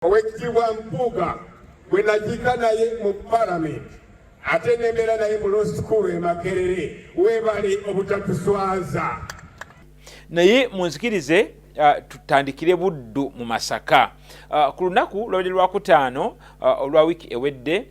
Owekitiibwa Mpuuga gwe nakiika naye mu Palamenti ate nembeera naye mu Law School e Makerere, weebale obutatuswaza. Naye munzikirize tutandikire Buddu mu Masaka. Ku lunaku lwabadde Lwakutaano olwa wiiki ewedde,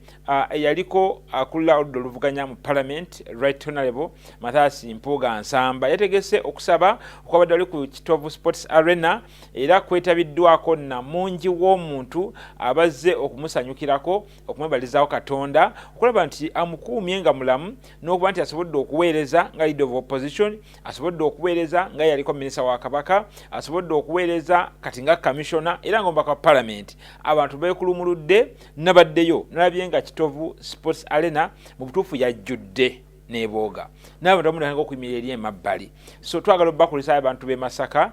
eyaliko akulira oludda oluvuganya mu Parliament, Right Honorable Mathias Mpuuga Nsamba, yategese okusaba okwabadde wali ku Kitovu Sports Arena, era kwetabiddwako namungi w'omuntu abazze okumusanyukirako, okumwebalizaawo Katonda okulaba nti amukuumye nga mulamu n'okuba nti asobodde okuweereza nga leader of opposition, asobodde okuweereza nga yaliko minisita wa Kabaka, asobodde okuweereza kati nga kamishona era nga omubaka wa Palamenti. Abantu beekulumuludde. Nabaddeyo nalabye nga Kitovu Sports Arena mu butuufu yajjudde nebooga n'abantu abamu natandika okuyimirira eri emabbali. So twagala obubakulisa abantu b'e Masaka.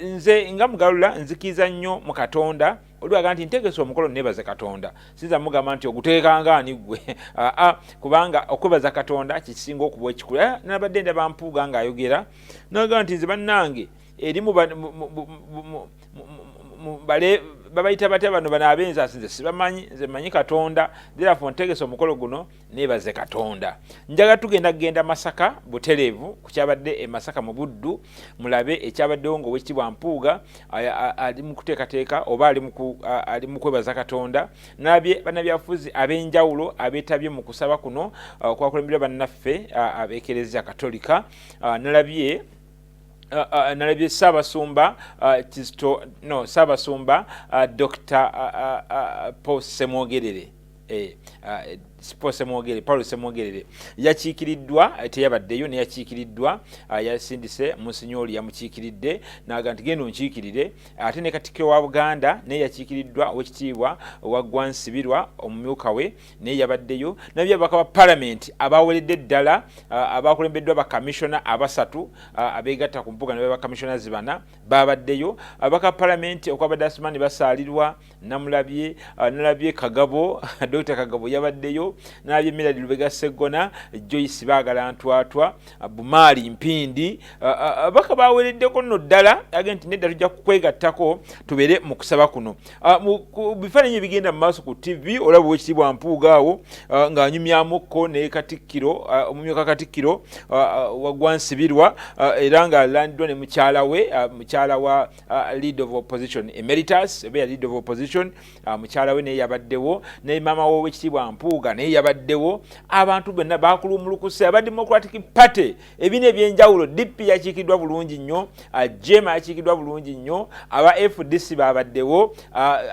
Nze nga Mugalula nzikiriza nnyo mu Katonda. Oliwaga nti ntegese omukolo nebaze Katonda, sinza mugamba nti oguteekanga ani ggwe, kubanga okwebaza Katonda kikisinga okuba ekikulu. Nabadde ndaba Mpuuga ng'ayogera naga nti nze bannange eri bale babayita batya bano bano ab'enzaasi, nze sibamanyi, nze manyi Katonda, therefore ntegese omukolo guno nebaze Katonda. Njagala tugenda kugenda Masaka butereevu ku kyabadde e Masaka mu Buddu, mulabe ekyabaddewo ng'Owekitiibwa Mpuuga ali mu kuteekateeka oba ali mu kwebaza Katonda. Nalabye bannabyabufuzi ab'enjawulo abeetabye mu kusaba kuno okwakulemberwa bannaffe ab'Ekereziya Katolika. Nalabye Ssaabasumba Kizito, no, Ssaabasumba Dr Paul Ssemwogerere, Paul Ssemwogerere, Paul Ssemwogerere yakiikiriddwa, teyabaddeyo naye yakiikiriddwa, yasindise Munsinyoli yamukiikiridde naga nti genda onkiikirire. Ate ne Katikkiro wa Buganda naye yakiikiriddwa Owekitiibwa Waggwa Nsibirwa, omumyuka we naye yabaddeyo. Nabyo ababaka ba Palamenti abaweredde ddala abakulembeddwa bakamishona abasatu abeegatta ku Mpuuga ne bakamishona bana babaddeyo. Ababaka ba Palamenti okwabadde Asumani Basaalirwa namulabye, nalabye Kagabo, Dr Kagabo yabaddeyo, nalabye Millard Lubega Seggona, Joyce Baagala Ntwatwa, Bumaali Mpindi. Ababaka bawereddeko nno ddala age nti nedda, tujja kukwegattako tubeere mu kusaba kuno. Mu bifaananyi ebigenda mu maaso ku TV olaba Owekitiibwa Mpuuga awo ng'anyumyamukko ne Katikkiro, omumyuka Katikkiro Waggwa Nsibirwa, era ng'alandiddwa ne mukyala we, mukyala wa leader of opposition emeritus oba ya leader of opposition, mukyala we naye yabaddewo, ne maama w'Owekitiibwa Mpuuga naye yabaddewo. Abantu bonna bakulumulukuse. Aba Democratic Party, ebiina ebyenjawulo, DP yakiikiddwa bulungi nnyo, JEMA yakiikiddwa bulungi nnyo, aba FDC babaddewo,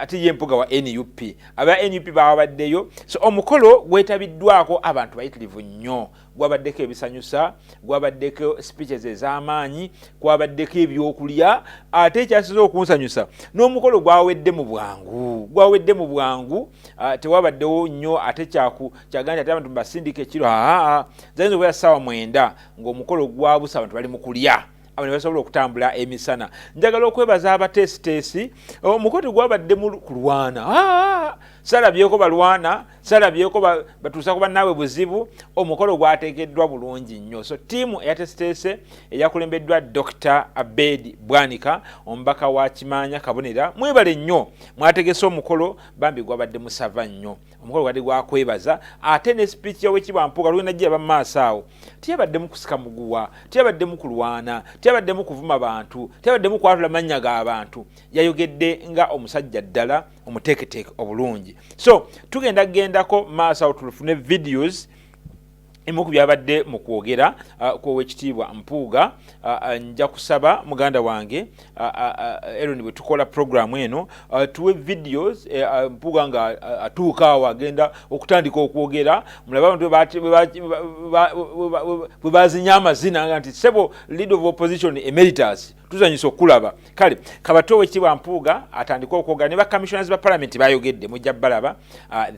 ate ye Mpuuga wa NUP, aba NUP babaddeyo. So omukolo gwetabiddwako abantu bayitirivu nnyo, gwabaddeko ebisanyusa, gwabaddeko speeches ez'amaanyi, kwabaddeko ebyokulya. Ate ekyasiza okunsanyusa n'omukolo gwawedde mu bwangu, gwawedde mu bwangu, tewabaddewo nnyo ate kyagaa nti ate abantu basindika ekiro. Aa, zayinza okubeera ssaawa 9 ng'omukolo gwabusa, abantu bali mu kulya, abantu basobola okutambula emisana. Njagala okwebaza abateesiteesi. Omukolo tegwabadde mu kulwana, salabyeko balwana, salabyeko batuusa ku bannaabwe buzibu. Omukolo gwateekeddwa bulungi nnyo. So ttiimu eyateesiteese eyakulembeddwa Dr Abed Bwanika, omubaka wa Kimaanya Kabonera, mwebale nnyo mwategese omukolo. Bambi gwabadde musava nnyo, omukolo gwadde gwakwebaza. Ate ne speech y'Owekitiibwa Mpuuga lugenda gira bamaaso awo, teyabaddemu kusika muguwa, teyabaddemu kulwana, teyabaddemu kuvuma bantu, teyabaddemu kwatula mannya g'abantu. Yayogedde nga omusajja ddala omuteeketeeke obulungi. So tugenda kugendako maaso awo tulufune videos emu ku byabadde mu kwogera kw'Owekitiibwa Mpuuga. Nja kusaba muganda wange Eron, bwe tukola programu eno, tuwe videos Mpuuga nga atuuka awo agenda okutandika okwogera, mulabe abantu bwe bazinya amazina nga nti sebo leader of opposition emeritus, tuzanyusa okulaba. Kale kabate Owekitiibwa Mpuuga atandike okwogera ne bacommissioners ba Parliament bayogedde, mujja balaba.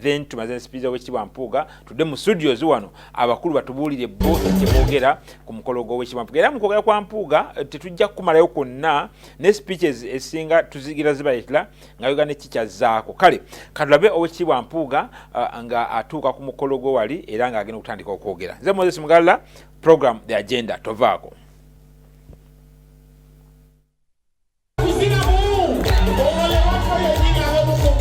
Then tumaze speech Owekitiibwa Mpuuga, tudde mu studios wano abakulu batubuulire bo kyeboogera ku mukolo gw'Owekitiibwa Mpuuga. Era mu kwogera kwa Mpuuga tetujja kukumalayo kwonna, ne speeches esinga tuzigira zibayitira nga yoga ne kikyazzaako. Kale katulabe Owekitiibwa Mpuuga nga atuuka ku mukolo gwe wali era ng'agenda okutandika okwogera. Nze Moses Mugalula, program The Agenda, tovaako. Kuziramu omwoyo waffe yennyini ab'omu ku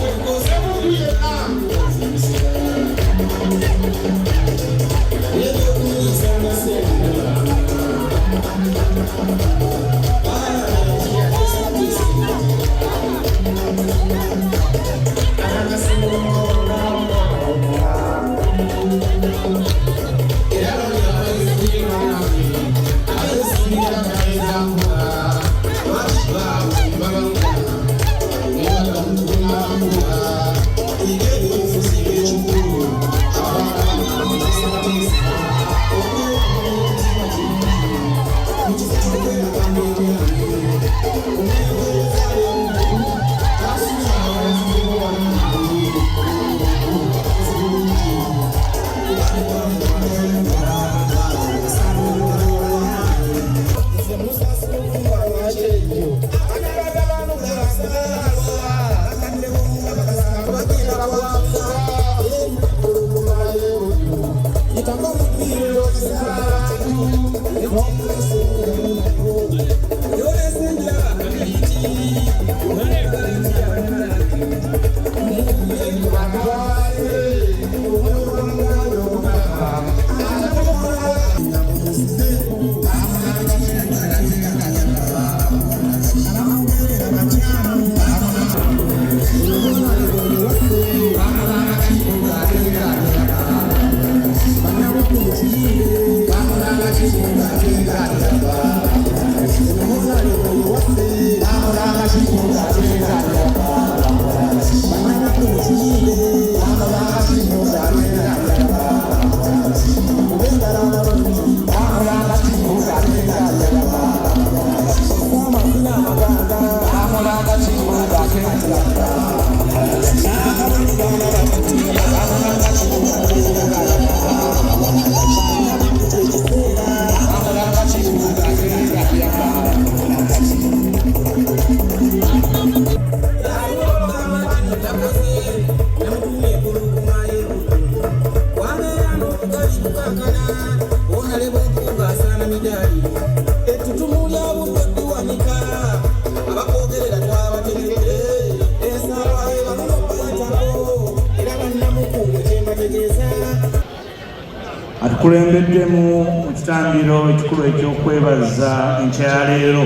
Atukulembeddemu mu kitambiro ekikulu eky'okwebaza enkya ya leero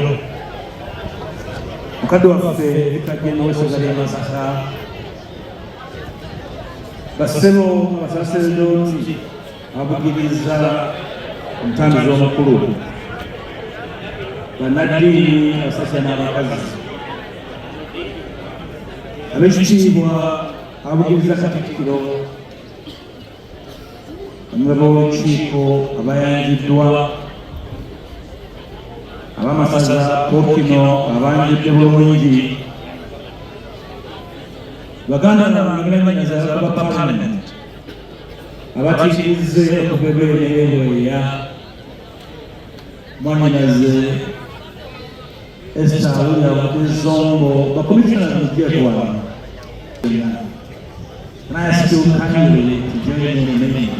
mukadde waffe Vicar w'essaza ly'e Masaka, bassebo abasaseredooti ababugiriza omutambizi omukulu, bannaddiini abasajja n'abakazi, ab'ekitiibwa ababugiriza Katikkiro, b'olukiiko abayanjiddwa, ab'amasaza Ppookino abanjudde bulungi, baganda bange ne bannyinaze aba Parliament abakiikirize okuva ebweru n'ebweya, mwannyinaze Esther William Zombo, bakomissioners mujje wano. Can I ask you kindly to join me in a minute?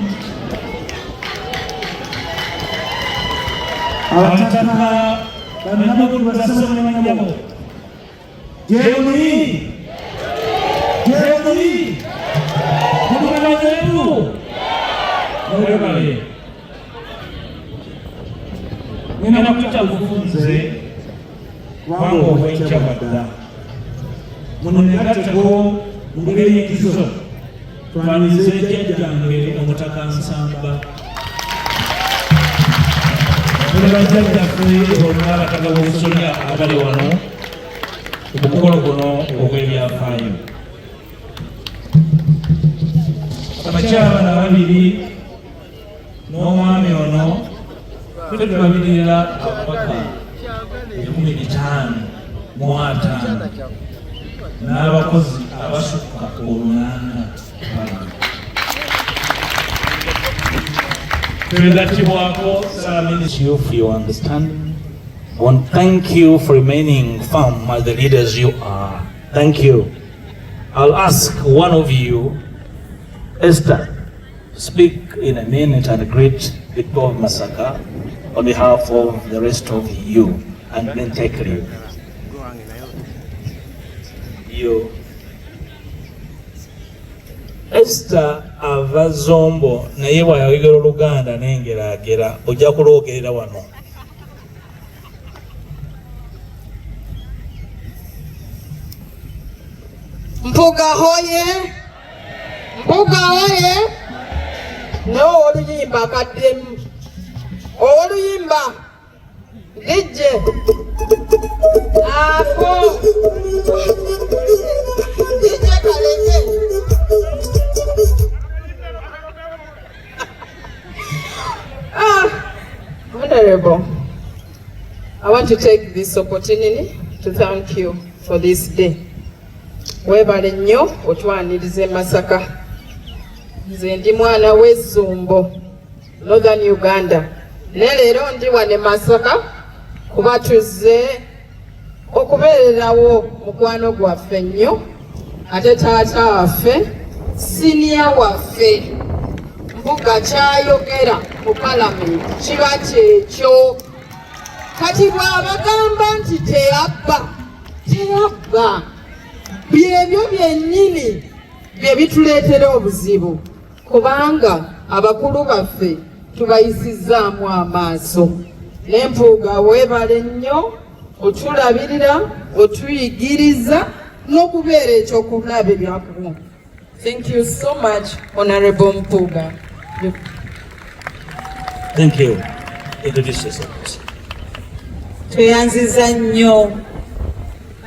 Abataka bannabuddu bassebo ne bannyabo, gyemuli gyemuli mutumanyeeku mwebale ngenda kuyita bufunze kubanga obwenkya bwadda munegatteko mu ngeri y'enkizo twanirize jjajjange Omutaka Nsamba ne bajjajjaffe bonna abataka b'obusolya abali wano ku mukolo guno ogw'ebyafaayo. Abakyala bano ababiri n'omwami ono ffe tulabirira ababaka 5,500 n'abakozi abasukka 800. Twegattibwako Ssaabaminisita. You for your understanding. I want to thank you for remaining firm as the leaders you are. Thank you. I'll ask one of you, Esther, to speak in a minute and greet the people of Masaka on behalf of the rest of you, and then take leave. You. Esther ava Zombo naye bw'ayogera Oluganda n'engeragera ojja kulwogerera wano. Mpuuga hoye! Mpuuga hoye! Naye ow'oluyimba akaddemu. Ow'oluyimba DJ ako DJ Kaleke. Ah, Honorable, I want to take this opportunity to thank you for this day. Weebale nnyo otwaniriza e Masaka. Nze ndi mwana w'Ezzumbo, Northern Uganda. Naye leero ndi wano e Masaka kuba tuzze okubeererawo mukwano gwaffe nnyo ate taata waffe, siniya waffe. Mpuuga kyayogera mu palamenti kiba kyekyo. Kati bw'abagamba nti teyabba, teyabba. Byebyo byennyini bye bituleetera obuzibu, kubanga abakulu baffe tubayisizzaamu amaaso. Ne Mpuuga weebale nnyo otulabirira, otuyigiriza n'okubeera ekyokulabirako. Thank you so much, Honorable Mpuuga. Thank you. Introduce yourself. Tweyanziza nnyo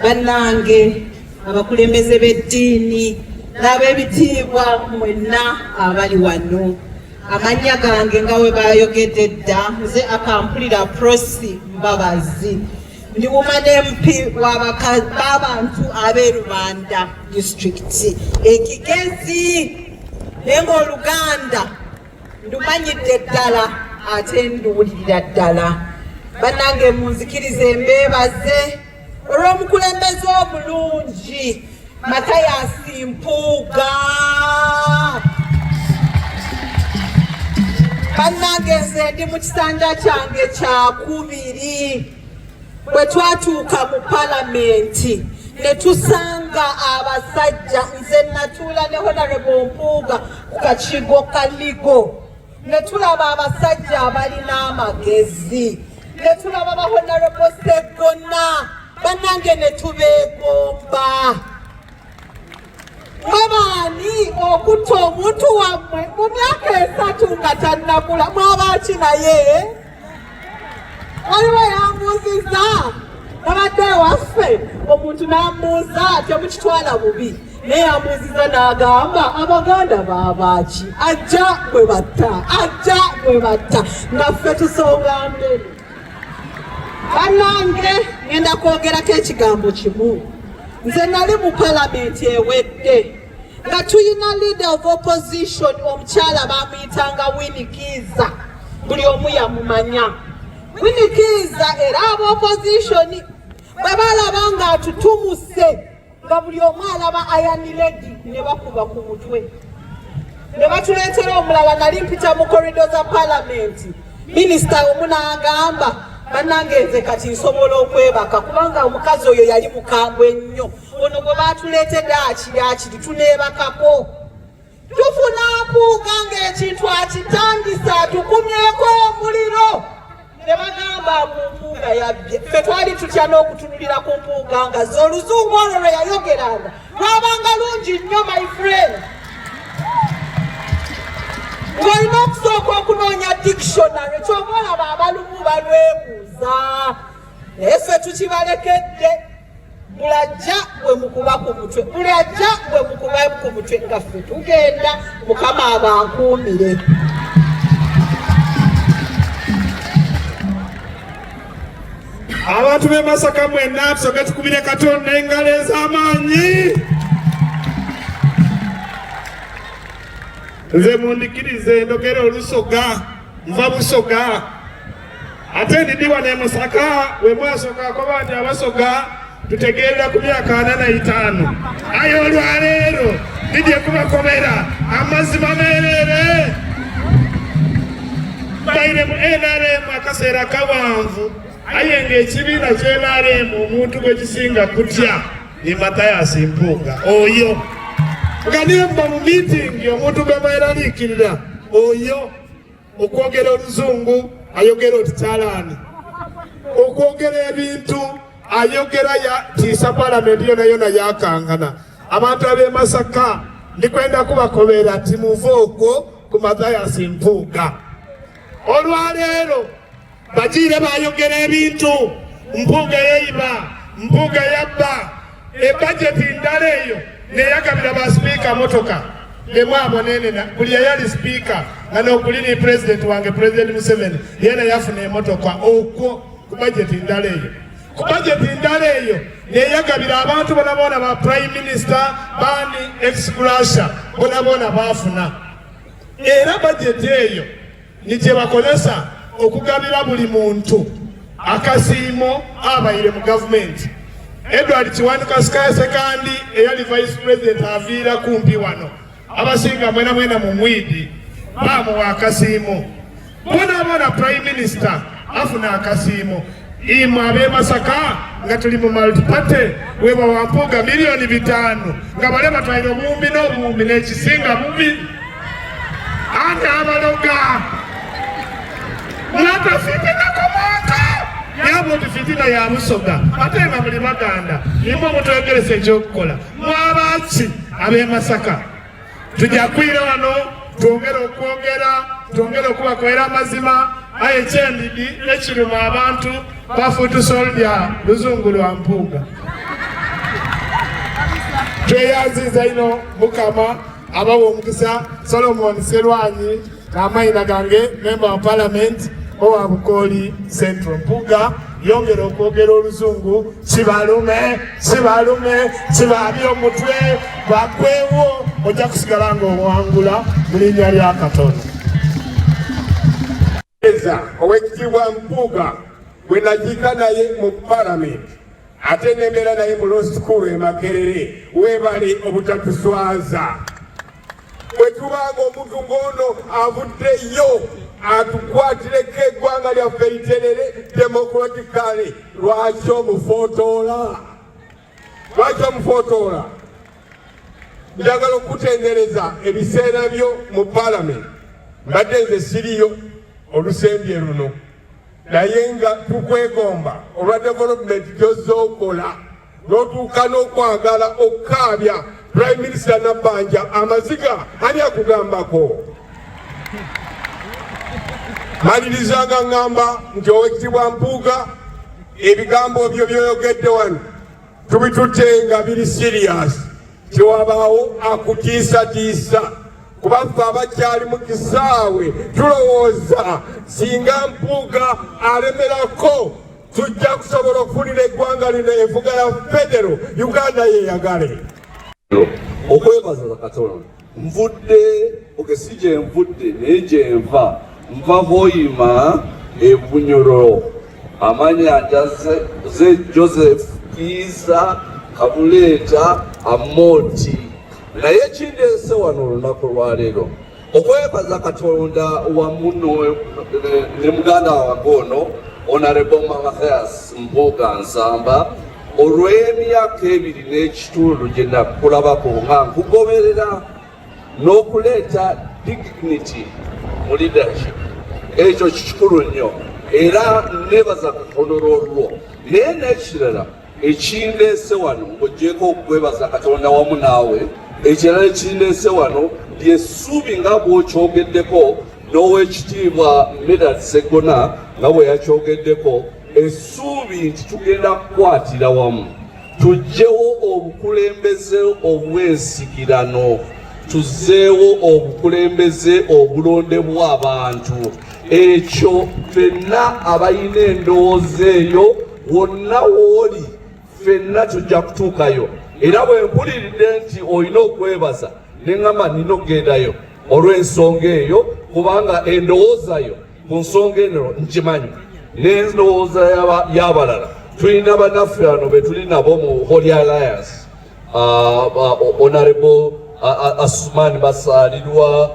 bannange abakulembeze b'eddiini n'ab'ebitiibwa mwenna abali wano. Amannya gange nga we bayogedde dda, nze Akampulira Prosi Mbabazi, ndi Woman MP w'abantu ab'e Rubanda disitulikiti e Kigezi, naye ng'Oluganda ndumanyidde ddala ate nduwulirira ddala. Bannange, munzikirize mbeebaze olw'omukulembeze omulungi Mathias Mpuuga. Bannange, nze ndi mu kisanja kyange kyakubiri. Bwe twatuuka mu palamenti ne tusanga abasajja, nze natuula ne Honorable Mpuuga ku kakiiko ka Legal, ne tulaba abasajja abalina amagezi, ne tulaba ba Honorable Seggona. Bannange, ne tubeegomba. Mwe baani okutta omuntu wammwe mu myaka 3 nga tannakula? Mwabaki? Naye waliwo yambuuzizza, nabadde ewaffe, omuntu n'ambuuza, temukitwala bubi, naye yambuuzizza n'agamba, Abaganda baabaaki? Ajja bwe batta, ajja bwe batta, nga ffe tusonga mbere. Bannange, ngenda kwogerako ekigambo kimu. Nze nali mu palamenti ewedde nga tuyina leader of opposition omukyala bamuyitanga Winnie Kiiza, buli omu yamumanya Winnie Kiiza. Era aba opposition bwe balaba nga atutumuse, nga buli omu alaba Iron Lady, ne bakuba ku mutwe ne batuleetera omulala. Nali mpita mu corridor za palamenti, minisita omu n'agamba, bannange, nze kati nsobola okwebaka, kubanga omukazi oyo yali mukambwe nnyo. Ono gwe batuleetedde akiri akiri tuneebakako. Tufuna Mpuuga ng'ekintu akitandise, atukumyeko omuliro, ne bagamba mbu Mpuuga yabbye. Ffe twali tutya n'okutunulira ku Mpuuga nga ze oluzungu olwo lwe yayogeranga lwabanga lungi nnyo. My friend, ng'olina okusooka okunoonya dictionary, kyova olaba abalumu balwebuuza, naye ffe tukibalekedde. Bulajja bwe mukuba ku mutwe, bulajja bwe mukuba ku mutwe, nga ffe tugenda. Mukama abankuumire. Abantu b'e Masaka mwenna, tusooke tukubire Katonda engalo ez'amaanyi. Nze mundikirize ndogera Olusoga, nva Busoga, ate ndidiwa ne Masaka. We mwasooka akoba nti Abasoga tutegeerera ku myaka 45, aye olwaleero ndidye kubakomera amazima meerere. Mbaire mu NRM akaseera kawanvu, aye ng'ekibiina ky'NRM omuntu gwe kisinga kutya ni Mathias Mpuuga oyo, nga nimba mu miitingi omuntu gwe beeraliikirira oyo. Okwogera Oluzungu ayogera oti kyalaani, okwogera ebintu ayogera ya tiisa palamenti yona yona yakankana. Abantu ab'e Masaka ndikwenda kubakobera ti muve okwo ku Mathias Mpuuga. Olwaleero bagiire bayogera ebintu, Mpuuga yeyiba, Mpuuga yabba, ebajeti ndala eyo neyagabira ba sipiika motoka nemwabonenena buli eyali sipiika nga nokuli ni pulezidenti wange Pulezidenti Museveni yena yafuna emotoka okwo ku bajeti ndala eyo. Ku bajeti ndala eyo neyagabira abantu bonabona ba prime minister bani ex gratia bonabona bafuna. Era bajeti eyo ni gye bakozesa okugabira buli muntu akasiimo abaire mu gavumenti. Edward Kiwanuka Ssekandi eyali vice president aviira kumpi wano, abasinga mwena mwena mu mwidi bamuwa akasiimo. Bonabona prime minister afuna akasiimo. Imwe ab'e Masaka nga tuli mu multiparty weba wa Mpuuga 5,000,000 nga bale batwaire obuwumbi n'obuwumbi n'ekisinga bubi. Ate abaloga mwata fitina ku muntu yaba oti fitina ya Busoga ate nga muli Baganda nimwe mutwegeresa ekyokukola. Mwabaki ab'e Masaka? Tujja kwira wano twongere okwogera, twongere okubakolera amazima. Aye ekyendidi ekiruma abantu bafuutu soldier luzungu lwa Mpuuga. Tweyanziza ino Mukama abawa omukisa. Solomon Serwanyi n'amayina gange, member wa parliament owa Bukooli Central. Mpuuga yongera okwogera oluzungu kibalume kibalume kibabye omutwe bagwewo, ojja kusigala ng'owangula mu linnya lya Katonda. Owekitiibwa Mpuuga bwe nakiika naye mu palamenti ate nembeera naye mu law school e Makerere, weebale obutatuswaza. Bwe tubanga omuntu ng'ono avuddeyo atukwatireko eggwanga lyaffe literere democratically, lwaki omufotoola? Lwaki omufotoola? Njagala okutendereza ebiseera byo mu palamenti. Mbadde nze siriyo olusembye luno, naye nga tukwegomba olwa development gy'ozze okola n'otuuka n'okwagala okukaabya Prime Minister Nabbanja amaziga ani akugambako. Maliriza nga ŋŋamba nti Owekitiibwa Mpuuga, ebigambo byo byoyogedde wano tubitutte nga biri serious, tewabaawo akutiisatiisa, kuba ffe abakyali mu kisaawe tulowooza singa Mpuuga alemerako tujja kusobola okufunira eggwanga lino enfuga ya federo, Uganda yeyagale. Okwebaza Katonda nvudde oke si gye nvudde naye gye nva, nva Hoima e Bunyoro, amanya ze Joseph Kiiza Kabuleeta Amoti. Naye kindeese wano olunaku lwaleero okwebaza Katonda wamu ne muganda wange ono Honorable Mathias Mpuuga Nsamba olw'emyaka 2 n'ekitundu gye nakulabako nga nkugoberera n'okuleeta dignity mu leadership. Ekyo kikulu nnyo era nebaza Katonda olwo. Naye n'ekirala ekindeese wano ng'ogyeko okwebaza Katonda wamu naawe, ekirala ekindeese wano lyessuubi nga bw'okyogeddeko n'owekitiibwa Medard Sseggona nga bwe yakyogeddeko, essuubi nti tugenda kukwatira wamu tuggyewo obukulembeze obw'ensikirano, tuzzeewo obukulembeze obulondebwa abantu. Ekyo ffenna abalina endowooza eyo wonna w'oli ffenna tujja kutuukayo. Era bwe mpuliridde nti olina okwebaza ne ŋŋamba nina okugendayo olw'ensonga eyo, kubanga endowooza yo ku nsonga eno ngimanyi n'endowooza y'abalala. Tulina bannaffe wano be tuli nabo mu Holy Alliance, Honorable Asuman Basalirwa,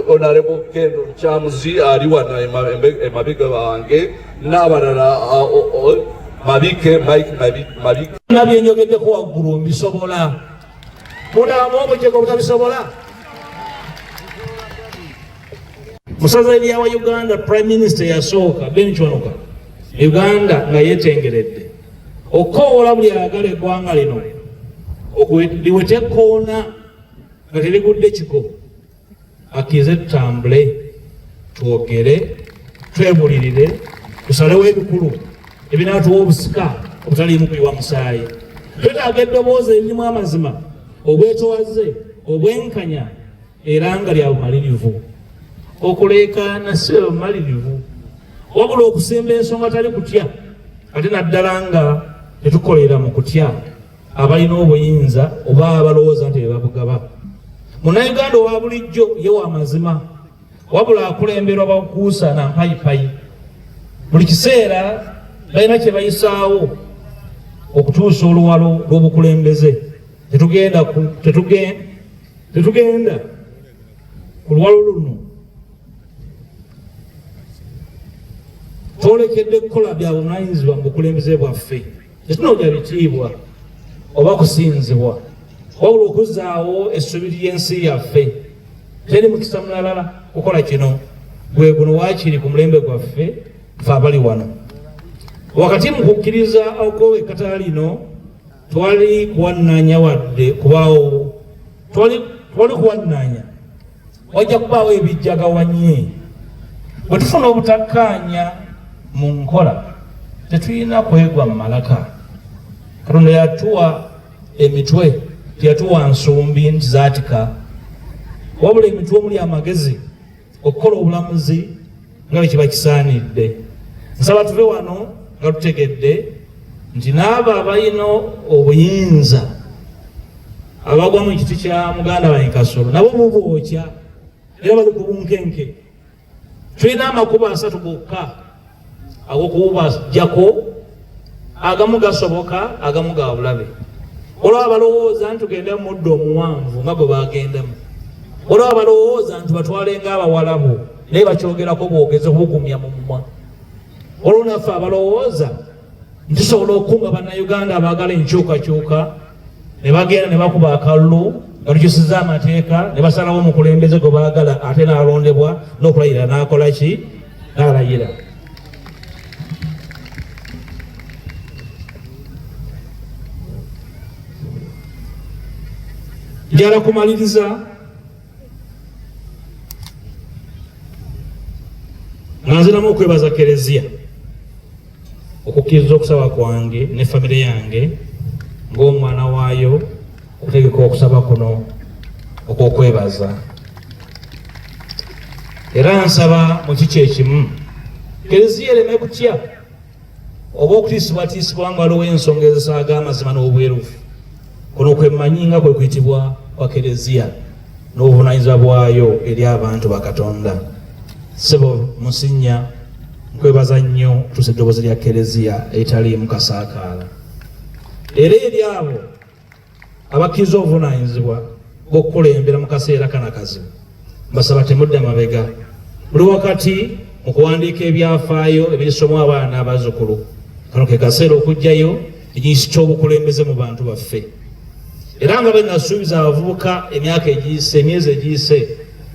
Honorable Ken Lukyamuzi ali wano emabega wange n'abalala, Mabike, Mike Mabike. Nabyenjogeddeko waggulu mbisobola, munaamu obujego obutabisobola. Musaza eryawa Uganda Prime Minister yasooka Ben Kiwanuka, Uganda nga yeetengeredde okukowoola buli ayagala eggwanga lino. Liwete ekkoona nga terigudde kigo, akkirize tutambule, twogere, twebulirire, tusalewo ebikulu ebinaatuwa obusika obutaliimu kuyiwa musaayi. Twetaaga eddoboozi eririmu amazima, obwetowaze, obwenkanya era nga lya bumalirivu. Okuleekaana si bwe bumalirivu, wabula okusimba ensonga tali kutya, ate naddala nga tetukolera mu kutya abalina obuyinza oba abalowooza nti bebabugaba. Munnayuganda owa bulijjo ye wa mazima, wabula akulemberwa bakuusa na mpayipayi. Buli kiseera balina kye bayisaawo okutuusa oluwalo lw'obukulembeze. Tetugenda ku luwalo luno, twolekedde kukola bya buvunaanyizibwa mu bukulembeze bwaffe. Tetunoonya bitiibwa oba kusinzibwa, wabula okuzzaawo essuubi ly'ensi yaffe. Teri mukisa mulalala kukola kino gwe guno waakiri ku mulembe gwaffe ffe abali wano. Wakati mu kukkiriza okwowa ekkatala lino, twali kuwannanya wadde kubaawo, twali kuwannanya wajja kubaawo ebijjagawanye. Bwe tufuna obutakkaanya mu nkola, tetulina kwegwa mu malaka. Katonda yatuwa emitwe, teyatuwa nsumbi nti zaatika, wabula emitwe omuli amagezi okukola obulamuzi nga bwe kiba kisaanidde. Nsaba tuve wano nga tutegedde nti n'abo abalina obuyinza abagwa mu kiti kya muganda wange Kasolo nabo bubookya era bali ku bunkenke. Tulina amakubo asatu gokka ag'okubajjako, agamu gasoboka, agamu ga bulabe. Olwo abalowooza nti tugende mu muddo omuwanvu nga gwe bagendamu, olwo abalowooza nti batwale ng'Abawalabu naye bakyogerako bwogezi obugumya mu mumwa, olwo naffe abalowooza ntusobola okukunga Bannayuganda abaagala enkyukakyuka ne bagenda ne bakuba akalulu nga tukyusiza amateeka ne basalawo omukulembeze gwe baagala ate n'alondebwa n'okulayira n'akola ki, n'alayira. Njala kumaliriza nga nziramu okwebaza Kereziya okukkiriza okusaba kwange ne famire yange ng'omwana waayo okutegeka okusaba kuno okw'okwebaza. Era nsaba mu kiki ekimu Kereziya ereme kutya oba okutiisibwatiisibwa nga waliwo ensonga ezisaaga amazima n'obwerufu. Kuno kwe mmanyi nga kwe kuyitibwa kwa Kereziya n'obuvunaanyizibwa bwayo eri abantu ba Katonda. Ssebo Musinnya, nkwebaza nnyo okutuusa eddoboozi lya Kereziya eritaliimu kasaakaala era eri abo abakkiriza obuvunaanyizibwa bw'okukulembera mu kaseera kano akazibu. Mbasaba temudda mabega, muli wakati mu kuwandiika ebyafaayo ebirisomwa abaana n'abazzukulu. Kano ke kaseera okuggyayo ekinyusi ky'obukulembeze mu bantu baffe. Era nga bwe nasuubiza abavubuka emyaka egiyise, emyezi egiyise,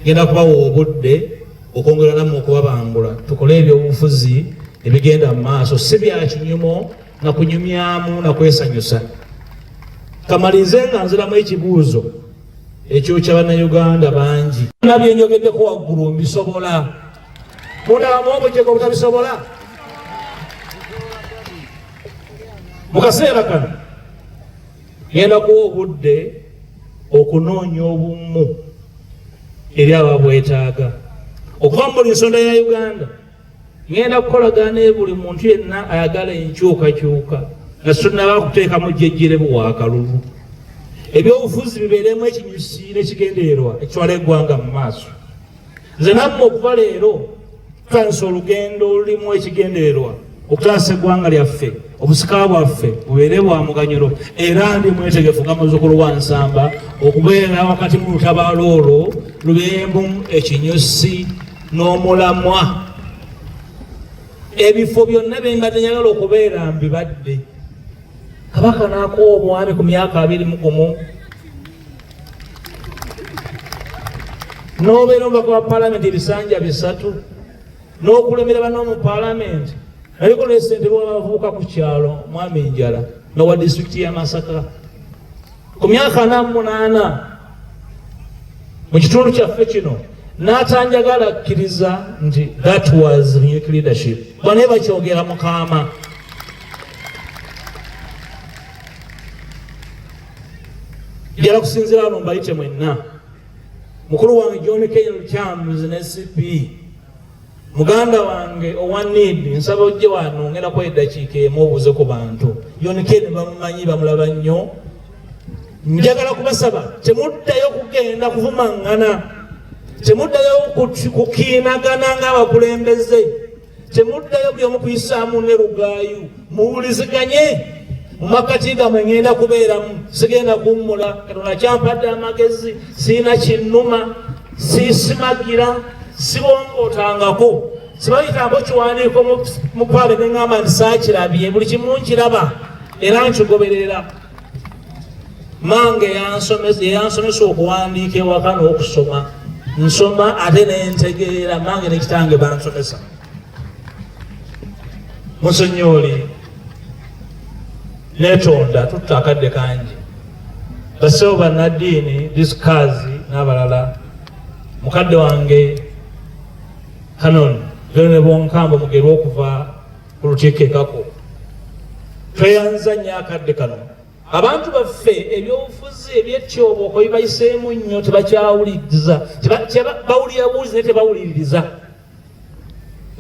ngenda kubawa obudde okwongera nammwe okubabangula tukole ebyobufuzi ebigenda mu maaso, si bya kinyumo na kunyumyamu na kwesanyusa. Kamalirize nga nziramu ekibuuzo ekyokya Bannayuganda bangi. Byonna bye njogeddeko waggulu mbisobola. Mundabamu obujega obutabisobola? Mu kaseera kano ngenda kuwa obudde okunoonya obumu eri ababwetaaga okuva mu buli nsonda ya Uganda. Ngenda kukolagana ne buli muntu yenna ayagala enkyukakyuka nga situnaba kuteekamu jjejjere buwaakalulu. Ebyobufuzi bibeeremu ekinyusi n'ekigendererwa ekitwala eggwanga mu maaso. Nze nammwe okuva leero tutandise olugendo olulimu ekigendererwa okutaasa eggwanga lyaffe, obusika bwaffe bubeere bwa muganyulo, era ndi mwetegefu nga muzzukulu wa Nsamba okubeera wakati mu lutabaalo olwo lubeeremu ekinyusi n'omulamwa. Ebifo byonna bye mbadde njagala okubeera mbibadde. Kabaka n'akuwa obwami ku myaka 21 n'obeera omubaka wa palamenti ebisanja 3 n'okulemera banno mu palamenti, naliko ne ssentebe w'abavubuka ku kyalo Mwami Njala n'owa disitulikiti ya Masaka. Ku myaka 48 mu kitundu kyaffe kino n'atanjagala akkiriza nti that was unique leadership. Bane bakyogera mukaama. Njala kusinziira wano mbayite mwenna. Mukulu wange John Kenya Lukyamuzi ne CP, muganda wange owa need, nsaba ojje wano, ngenda kuwa eddakiika emu obuuze ku bantu. John Kenya bamumanyi, bamulaba nnyo. Njagala kubasaba temuddayo kugenda kuvumaŋŋana, temuddayo kukiinagana ng'abakulembeze, temuddayo buli omu kuyisaamu ne lugaayu, muwuliziganye mu makkati gammwe. Ŋŋenda kubeeramu, sigenda kuwummula. Katonda kyampadde amagezi, siina kinnuma, siisimagira, sibongootangako, sibayitangako kiwandiiko mu pale ne ŋŋamba nti saakirabye. Buli kimu nkiraba era nkigoberera. Mange yansomesa okuwandiika ewaka n'okusoma. Nsoma ate nentegeera. Mange ne kitange bansomesa. Musenyoli, netonda tutta akadde kangi. Bassebo bannaddiini, disikazi n'abalala, mukadde wange Canon Venerable Nkambo Mugerwa okuva ku Lutikko Ekako, tweyanza nnyo akadde kano. Abantu baffe ebyobufuzi ebyetyobooko bibayiseemu nnyo, tebakyawuliriza, bawulira buwulizi naye tebawuliririza.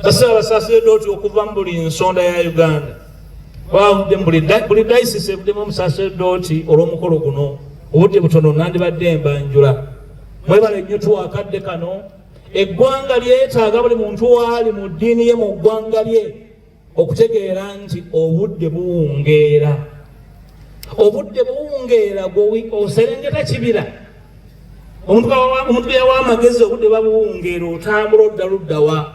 Basaba abasaseredooti okuva mu buli nsonda ya Uganda, bavudde mu buli dayisisi evuddemu omusaseredooti olw'omukolo guno. Obudde butono, nandibadde mbanjula. Mwebale nnyo tuwa akadde kano. Eggwanga lyetaaga buli muntu waali mu ddiini ye mu ggwanga lye okutegeera nti obudde buwungeera, obudde buwungeera. Oserengeta kibira, omuntu yawa amagezi, obudde babuwungeera, otambula odda luddawa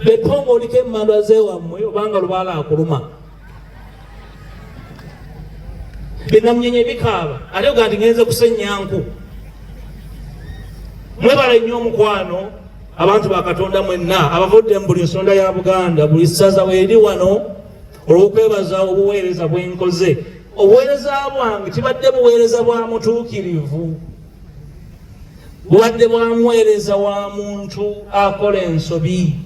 beponga oliko emmandwa zewammwe obanga lubaala akuluma binamunyenye bikaaba ate oga nti ngenze kusenya nku. Mwebale nnyo omukwano, abantu ba Katonda mwenna abavudde mu buli nsonda ya Buganda, buli ssaza weeri wano, olw'okwebaza obuweereza bwenkoze. Obuweereza bwange tibadde buweereza bwa mutuukirivu, bubadde bwa muweereza wa muntu akola ensobi.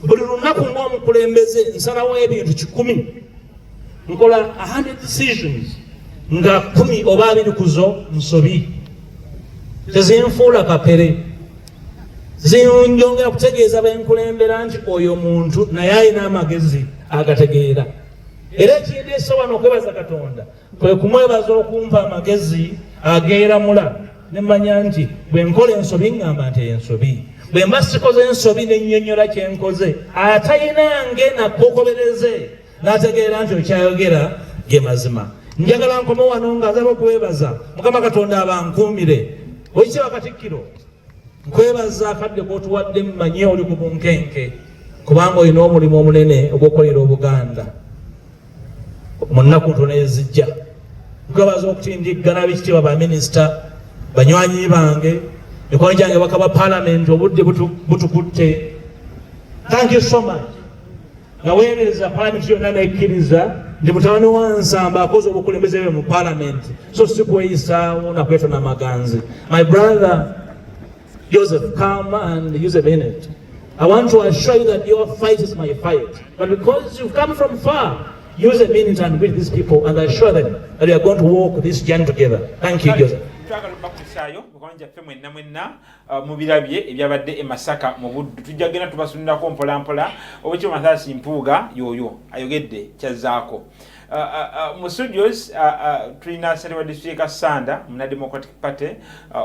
Buli lunaku ng'omukulembeze nsalawo ebintu 100, nkola 100 decisions, nga 10 oba 20 kuzo nsobi. Tezinfuula kapere, zinjongera kutegeeza benkulembera nti oyo muntu naye alina amagezi agategeera. Era ekindeese wano okwebaza Katonda kwe kumwebaza okumpa amagezi ageeramula nemanya nti bwe nkola ensobi ŋŋamba nti ensobi, bwe mba sikoze ensobi nennyonnyola kyenkoze, atayinange nakukobereze n'ategeera nti okyayogera ge mazima. Njagala nkome wano nga nzaba okwebaza Mukama Katonda abankuumire. Oweekitiibwa Katikkiro, nkwebaza akadde k'otuwadde. Mmanye oli ku bunkenke kubanga olina omulimu omunene ogw'okukolera Obuganda mu nnaku ntono ezijja. Nkwebaza okutindiggana ab'ekitiibwa baminisita, banywanyi bange, mikwano gyange baka ba paalamenti. Obudde butukutte. Thank you so much. Nga weebereza paalamenti yonna nekkiriza nti mutabani wa Nsamba akoze obukulembeze bwe mu paalamenti, so si kweyisaawo nakwetona maganzi. My brother Joseph, come and use a minute. I want to assure you that your fight is my fight, but because you've come from far, use a minute and greet these people and assure them that we are going to walk this journey together. Thank you, Joseph. Twagala okubakulisaayo mikwano gyaffe mwenna mwenna mubirabye ebyabadde e Masaka mu Buddu. Tujja genda tubasundako mpola mpola. Oweekitiibwa Mathias Mpuuga yoyo ayogedde kyazzaako. Mu studios tulina ssentebe wa disitulikiti Kassanda muna Democratic Party,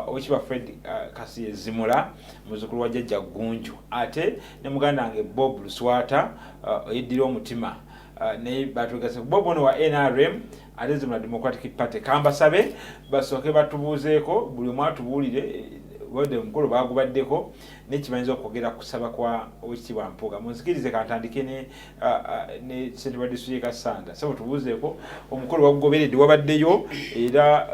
Oweekitiibwa Fred Kasirye Zimula, muzzukulu wa Jjajja Ggunju, ate ne muganda wange Bob Luswata oyeddira omutima, naye batwegase. Bob ono wa NRM ate Zimula Democratic Party. Kambasabe basooke batubuuzeeko, buli omu atubuulire wadde omukolo bagubaddeko nekibayinza okwogera kusaba kwa Oweekitiibwa Mpuuga. Munzikirize kantandike ne ssentebe wa disitulikiti Kassanda. Sebo, tubuuzeeko, omukolo wagugoberedde, wabaddeyo, era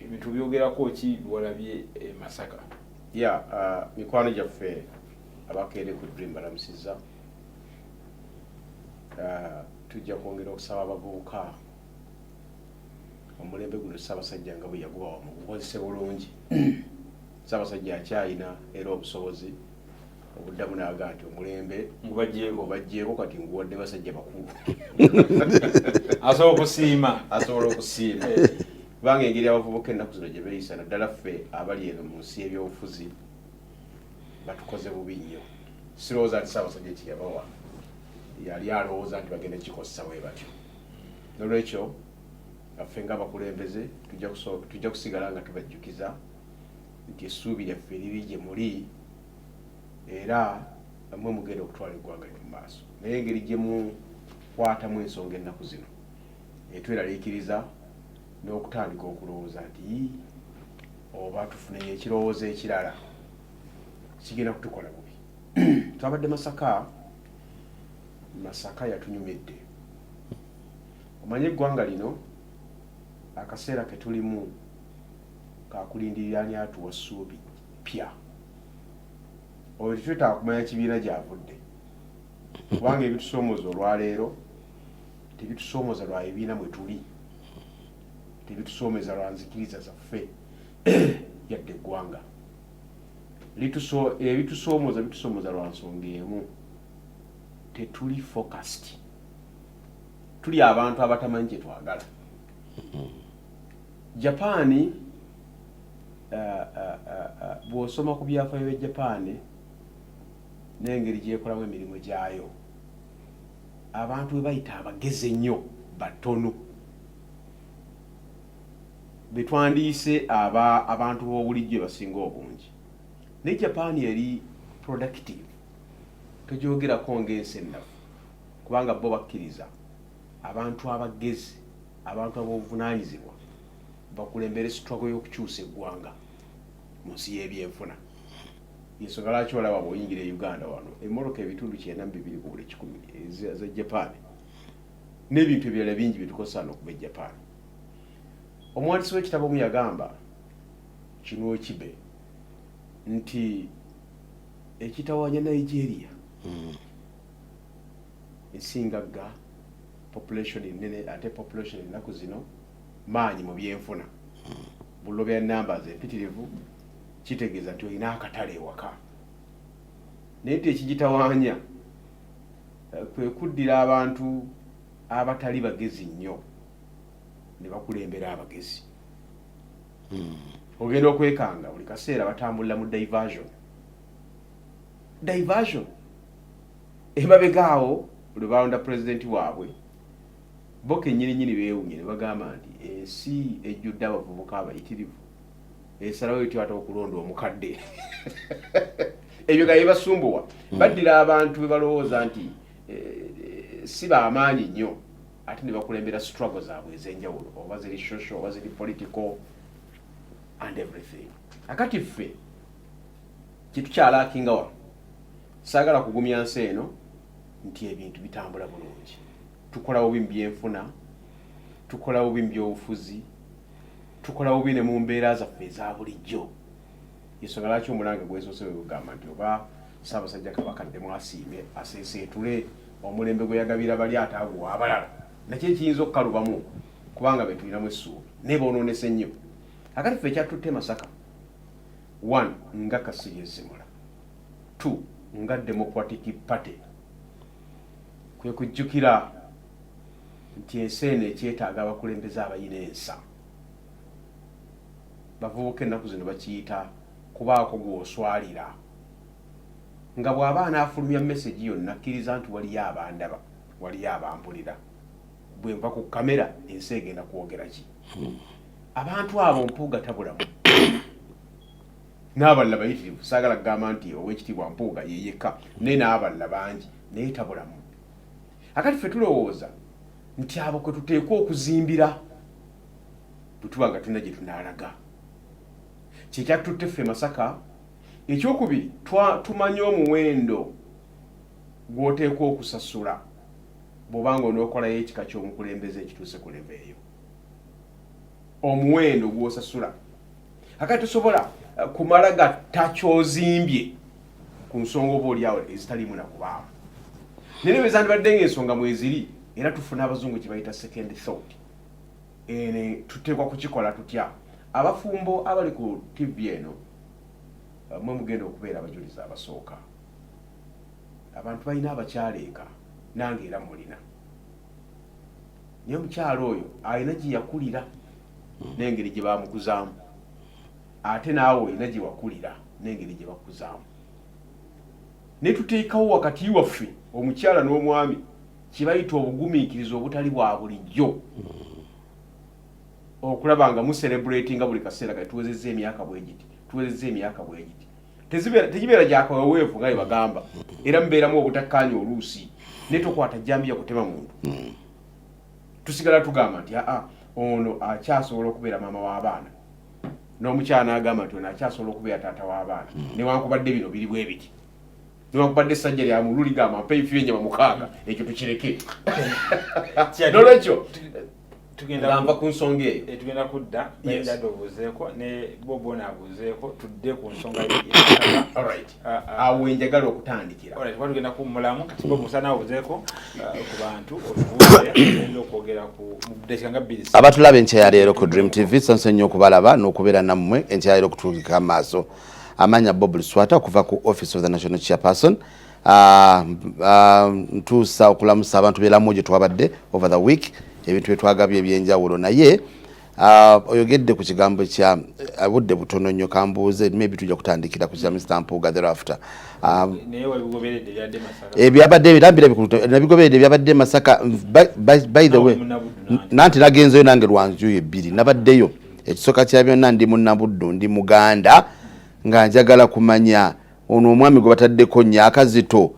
ebintu byogerako ki biwalabye e Masaka? Ya, mikwano gyaffe abakeere ku Dream, balamusizza. Tujja kwongera okusaba abavubuka. Omulembe guno Ssaabasajja nga bwe yagubawa mugukozese bulungi. Ssaabasajja akyalina era obusobozi obuddamu n'agaa nti omulembe Ngubaggyeko. Ngubaggyeko, kati nguwadde basajja bakulu. Asobola okusiima. Asobola okusiima, kubanga engeri abavubuka ennaku zino gye beeyisa, naddala ffe abali eno mu nsi y'ebyobufuzi, batukoze bubi nnyo. Sirowooza nti Ssaabasajja kye yabawa yali alowooza nti bagenda kikozesa bwe batyo. Nolwekyo ffe ng'abakulembeze tujja kusigala nga tubajjukiza nti essuubi lyaffe liri gye muli, era mwe mugenda okutwala eggwanga lino mu maaso. Naye engeri gye mukwatamu ensonga ennaku zino etweraliikiriza n'okutandika okulowooza nti, "Ii, oba tufuneyo ekirowoozo ekirala kigenda kutukola bubi." Twabadde Masaka. Masaka yatunyumidde. Omanye eggwanga lino akaseera ke tulimu kakulindirira ani atuwa ssuubi pya. Oyo tetwetaaga kumanya kibiina gyavudde, kubanga ebitusoomooza olwaleero tebitusoomoza lwa bibiina mwe tuli, tebitusoomeza lwa nzikiriza zaffe yadde eggwanga. Ebitusoomooza bitusoomooza lwa nsonga emu: tetuli focused. Tuli abantu abatamanyi kye twagala. Japaani, bw'osoma ku byafaayo bya Japaani n'engeri gyekolamu emirimu gyayo, abantu bwe bayita abagezi ennyo batono, betwandiise aba abantu b'obulijjo basinga obungi. Naye Japaani eri productive, togyogerako ng'ensi ennafu, kubanga bo bakkiriza abantu abagezi, abantu ab'obuvunaanyizibwa bakulembere struggle y'okukyusa eggwanga mu nsi y'ebyenfuna. Ensonga lwaki olaba bw'oyingira e Uganda wano, emmotoka 92% ku buli 100 eza Japan, n'ebintu ebirala bingi byetukozesa wano okuva e Japan. Omuwandiisi w'ekitabo omu yagamba kino kibe nti ekitawanya Nigeria, ensi ngagga, population nene, ate population ennaku zino maanyi mu byenfuna, bulo bya numbers empitirivu, kitegeeza nti olina akatale ewaka. Naye nti ekigitawaanya kwe kuddira abantu abatali bagezi nnyo ne bakulembera abagezi. Ogenda okwekanga buli kaseera batambulira mu diversion, diversion. Emabega awo lwe balonda pulezidenti waabwe, bo kennyini nyini beewunya ne bagamba nti ensi ejjudde abavubuka abayitirivu esalawo etyo ate okulonda omukadde? Ebyo nga bibasumbuwa. Baddira abantu be balowooza nti si bamaanyi nnyo, ate ne bakulembera struggle zaabwe ez'enjawulo, oba ziri social oba ziri political and everything. Akati ffe kyetukyalackinga wano, saagala kugumya nsi eno nti ebintu bitambula bulungi. Tukola bubi mu byenfuna, tukola bubi mu byobufuzi, tukola bubi ne mu mbeera zaffe eza bulijjo. Ensonga lwaki omulanga gwesoose bwe gugamba nti oba Ssaabasajja Kabaka addemu asiime, aseeseetule omulembe gwe yagabira bali ate aguwa abalala, nakyo ekiyinza okukalubamu, kubanga be tulinamu essuubi naye boonoonese nnyo. Akati ffe ekyatutte Masaka, one, nga Kasirye Zzimula, two, nga Democratic Party, kwe kujjukira nti ensi eno ekyetaaga abakulembeze abayina ensa. Bavubuka ennaku zino bakiyita kubaako gw'oswalira, nga bw'aba anaafulumya message yonna akkiriza nti waliyo abandaba, waliyo abampulira, bwe nva ku kamera ensi egenda kwogera ki? Abantu abo Mpuuga tabulamu n'abalala bayitirivu. Saagala kugamba nti Owekitiibwa Mpuuga yeyekka, naye n'abalala bangi, naye tabulamu. Akati ffe tulowooza nti abo kwe tuteekwa okuzimbira bwe tuba nga tulina gye tunaalaga. Kyekyatutte ffe Masaka. Ekyokubiri, tumanye omuwendo gw'oteekwa okusasula bw'obanga onookolayo ekika ky'omukulembeze ekituuse ku level eyo, omuwendo gw'osasula. Akati tosobola kumala gatta kyozimbye ku nsonga oba oliawo ezitaliimu nakubaamu, naye ne bwe zandibadde ng'ensonga mweziri, era tufuna abazungu kye bayita second thought. Ene tuteekwa kukikola tutya? Abafumbo abali ku TV eno, mwe mugenda okubeera abajulizi abasooka. Abantu balina abakyala eka, nange era mulina, naye omukyala oyo alina gye yakulira n'engeri gye bamukuzaamu, ate naawe olina gye wakulira n'engeri gye bakuzaamu. Ne tuteekawo wakati waffe omukyala n'omwami kye bayita obugumiikiriza obutali bwa bulijjo, okulaba nga mucelebratinga buli kaseera kati tuwezezza emyaka bwe giti, tuwezezza emyaka bwe giti. Tegibeera gyakaweweevu nga bwe bagamba, era mubeeramu obutakkaanya oluusi, naye tokwata jambiya kutema muntu. Tusigala tugamba nti aa, ono akyasobola okubeera maama w'abaana, n'omukyala n'agamba nti ono akyasobola okubeera taata w'abaana, newankubadde bino biri bwe biti, newankubadde essajja lya mulu ligamba mpa ebifi by'ennyama 6. Ekyo tukireke. Nolwekyo Tugenda nva ku nsonga eyo. Tugenda kudda. Yes. Bayinza obuuzeeko ne bobo naabuuzeeko, tudde ku nsonga. Alright. Awo wenjagala okutandikira. Alright, kuba tugenda kuwummulamu kati. Bobo, musana abuuzeeko ku bantu, otubuuze, tugenda okwogera ku mu ddakiika nga 2. Abatulaba enkya ya leero ku Dream TV, nsanyuse nnyo okubalaba n'okubeera nammwe enkya ya leero okutuukika amaaso. Amanya Bob Luswata okuva ku Office of the National Chairperson. Ntuusa okulamusa abantu beramu gye twabadde over the week, ebintu byetwagabye ebyenjawulo. Naye oyogedde ku kigambo kya budde butono nnyo, kambuuze, maybe tujja kutandikira ku kya Mr Mpuuga thereafter. Naye wabigoberedde byadde Masaka? Ebyabadde ebirambira bikulu nabigoberedde, ebyabadde Masaka. By the way, Munnabuddu. Nanti nagenzeyo nange lwanjuyi ebbiri, nabaddeyo. Ekisooka kya byonna, ndi Munnabuddu, ndi Muganda, nga njagala kumanya ono omwami gwe bataddeko nnyo akazito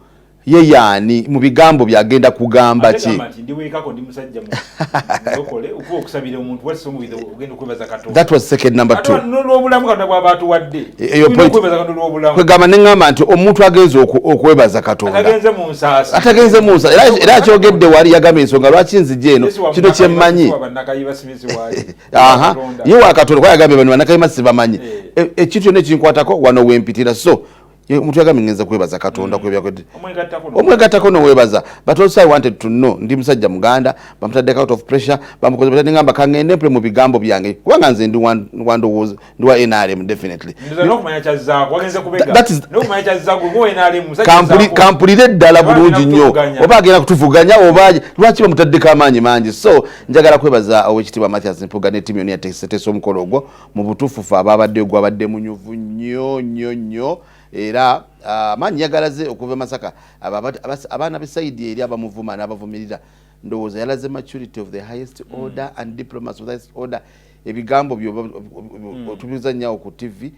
ye yaani, mu bigambo byagenda kugamba ki? Gamba nti ndi weekako, ndi musajja mulokole, okuba okusabira omuntu watisomuwire ogenda okwebaza Katonda. That was second, number two. Ate n'olwobulamu Katonda bw'aba atuwadde. Eyo Tulina point. okwebaza Katonda olw'obulamu. Kwegamba neŋŋamba nti omuntu agenze okwebaza Katonda atagenze mu nsaasi. Atagenze mu nsa, era akyogedde wali, yagamba ensonga lwaki nzija eno. Yesu wa Kino kyemmanyi. wa bannakayiba simisi waali. Aha. Katonda. Ye wa Katonda, kuba yagambye bano bannakayima sibamanyi. Eh. Ekintu kyonna ekinkwatako wano wempitira. So omuntu yagambye ngenza kwebaza Katonda kwebyakwedde. Omwegattako Omwegattako noweebaza. But also I wanted to know, ndi musajja Muganda, bamutaddeko out of pressure, bamukoze batya? Ngamba kangende mpule mu bigambo byange, kubanga nze ndi wa ndowooza, ndi wa NRM definitely. Ndoza n'okumanya kyazzaako wagenze kubega. N'okumanya kyazzaako gwe NRM musajja Kampuli- azzaako. Kampulire ddala Oba bulungi agenda nnyo. kutuvuganya. Oba agenda kutuvuganya oba lwaki bamutaddeko amaanyi mangi. So njagala kwebaza Owekitiibwa Mathias Mpuuga ne ttiimu yonna yateeseteese omukolo ogwo. Mu butuufu fe ababaddeyo gwabadde munyuvu nnyo nnyo nnyo, era amaanyi yagalaze okuva e Masaka. Abaana b'e side eri abamuvuma n'abavumirira, ndowooza yalaze maturity of the highest order and diplomacy of the highest order. Ebigambo byo otubiza nnyawo ku TV,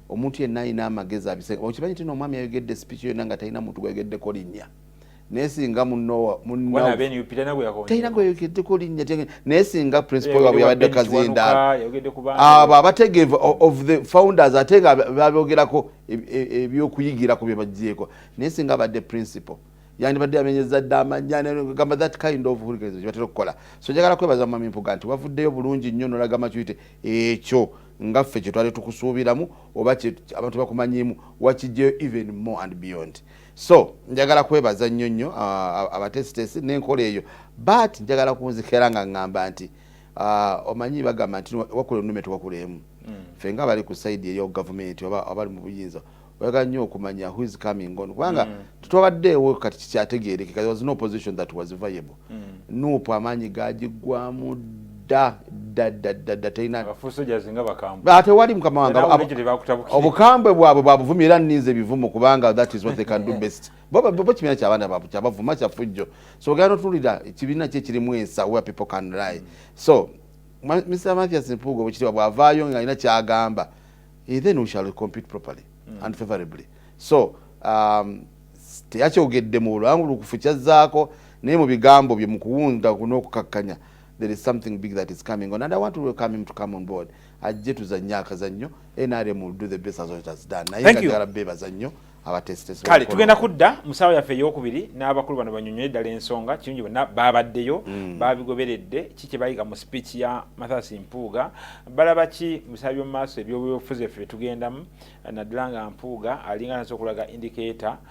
omuntu yenna alina amagezi abise. Okimanyi nti nomwami yayogedde speech yonna nga talina muntu gwayogeddeko linnya, naye singa munno Wana abe NUP talina gwe yakonye. Talina gweyogeddeko linnya, naye singa principal waabwe yabadde Yayogedde ku Ben Kazindaalo. Kiwanuka, yayogedde ku bantu. Abo abategeevu of the founders, ate nga babyogerako ebyokuyigirako bye bagyeko, naye singa abadde principal yandibadde yamenyeza dda amanya. Gamba that kind of hooliganism kyebatera okukola. So njagala kwebaza Mwami Mpuuga nti wavuddeyo bulungi nnyo nolaga maturity. Ekyo nga ffe kyetwali tukusuubiramu oba abantu bakumanyiimu, wakijjeyo even more and beyond. So njagala kwebaza nnyo nnyo abatesitesi n'enkola eyo. But njagala kunzikera nga ŋŋamba nti omanyi bagamba nti wakula ennume tewakula emu. Ffe nga bali ku side eyo gavumenti oba abali mu buyinza, oyagala nnyo okumanya who is coming on, kubanga tetwabaddeewo kati kikyategeerekeka. There was no opposition that was viable. NUP amaanyi gagiggwamu dda dda dda dda dda, terina. Abafuusojazi nga bakambwe. Ate wali mukama wange. Naawe ekyo tebakutabukire. Obukambwe bwabwe bwabuvumi, era nninze ebivumo kubanga that is what they can do best. Bo kibiina kyabaana baabwe kyabavuma kyafujjo. So ogenda notulira ekibiina ki ekirimu ensa where people can lie. So Mr Mathias Mpuuga, obukitiibwa bw'avaayo nga alina kyagamba, then we shall compete properly and favorably. So teyakyogedde mu bulangulukufu kyazzaako, naye mu bigambo bye, mu kuwunda n'okukakkanya, there is something big that is coming on, and I want to welcome him to come on board, ajje tuzannye akazannyo. NRM will do the best as it has done, naye Thank nga you. njagala beebaza nnyo abatesitesi. Kale tugenda kudda mu ssaawa yaffe eyokubiri n'abakulu bano banyonyole ddala ensonga kirungi. Bonna babaddeyo, babigoberedde. Ki kye bayiga mu speech ya Mathias Mpuuga? Balaba ki mu biseera by'omu maaso ebyobyobufuzi effe byetugendamu, naddala nga Mpuuga alinga naso okulaga indicator?